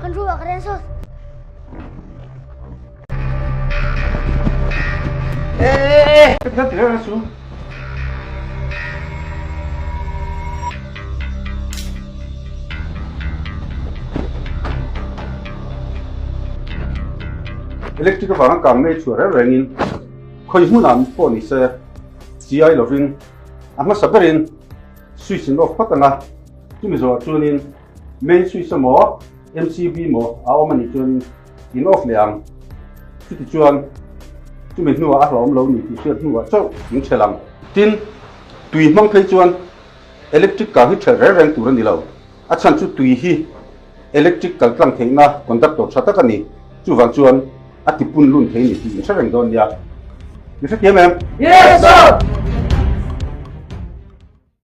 Kan room ah ka reng sawt. Eh, eh, eh, eh, su. Electric avanga kang mei chhuah reng rengin khawi hmunah pawh ni se chi ai lovin a hmasa berin switch in off phawt ang a, chumi zawhah chuanin main switch emaw MCB maw a awm a nih chuanin in off leh ang. Chuti chuan chumi hnuah a hlauhawm lo ni tih hriat hnuah chauh in ṭhelh ang. Tin, tui hmang phei chuan electric kang hi ṭhelh reng reng tur a ni lo. A chhan chu tui hi electric kal tlang theihna conductor ṭha tak a ni. Chuvang chuan a ti pun lun thei ni tih in hre reng dawn nia. Mi hrethiam em? Yes sir!